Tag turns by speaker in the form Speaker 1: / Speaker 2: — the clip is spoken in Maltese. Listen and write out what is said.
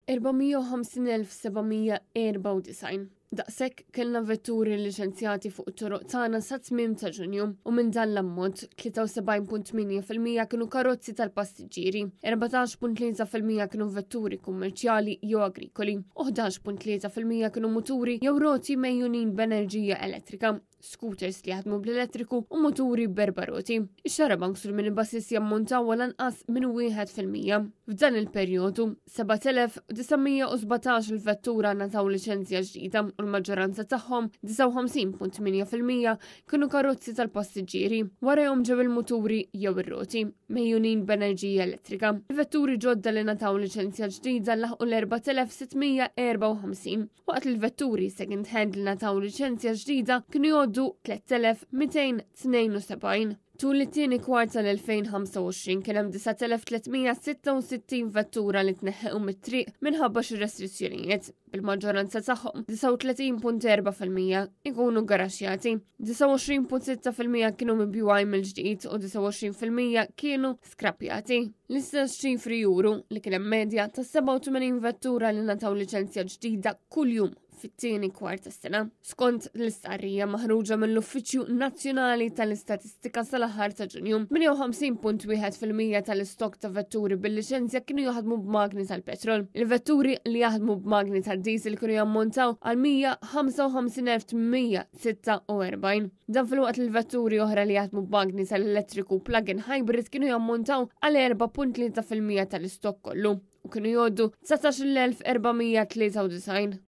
Speaker 1: 450,794. Daqshekk kellna vetturi liċenzjati fuq it-toroq tagħna sa tmiem ta' Ġunju u minn dan l-ammont 73.8% kienu karozzi tal-passiġġieri, 14.3% kienu vetturi kummerċjali jew agrikoli u 11.3% kienu muturi jew roti mejjunin b'enerġija elettrika, scooters li jaħdmu bl-elettriku u muturi b'erba' roti. Ix-xarabanks u l-minibuses jammontaw għal anqas minn 1%. F'dan il-perjodu, 7,917 il-vettura ngħataw liċenzja ġdida u l-maġġoranza tagħhom, 59.8%, kienu karozzi tal-passiġġieri. Warahom ġew il-muturi jew ir-roti, mejjunin b'enerġija elettrika. Il-vetturi ġodda li ngħataw liċenzja ġdida laħqu l-4,654, waqt li l-vetturi second hand li ngħataw liċenzja ġdida kienu jgħoddu 3,272. Tul it-tieni kwart tal-2025 kien hemm 9,366 vettura li tneħħew mit-triq minħabba xi restrizzjonijiet, bil-maġġoranza tagħhom 39.4% ikunu garaxjati, 29.6% kienu mibjugħin mill-ġdid u 29% kienu skrappjati. L-istess ċifri juru li kien hemm medja ta' 87 vettura li ngħataw liċenzja ġdida kuljum fit-tieni kwart tas-sena. Skont l-istqarrija maħruġa mill-Uffiċċju Nazzjonali tal-Istatistika sal-aħħar ta' Ġunju, 58.1% tal-istokk ta' vetturi bil-liċenzja kienu jaħdmu b'magni tal-petrol. Il-vetturi li jaħdmu b'magni tad-diesel kienu jammontaw għal 155,846. Dan filwaqt li l-vetturi oħra li jaħdmu b'magni tal-elettriku plug-in hybrid kienu jammontaw għal 4.3% tal-istokk kollu u kienu jgħoddu 19,493.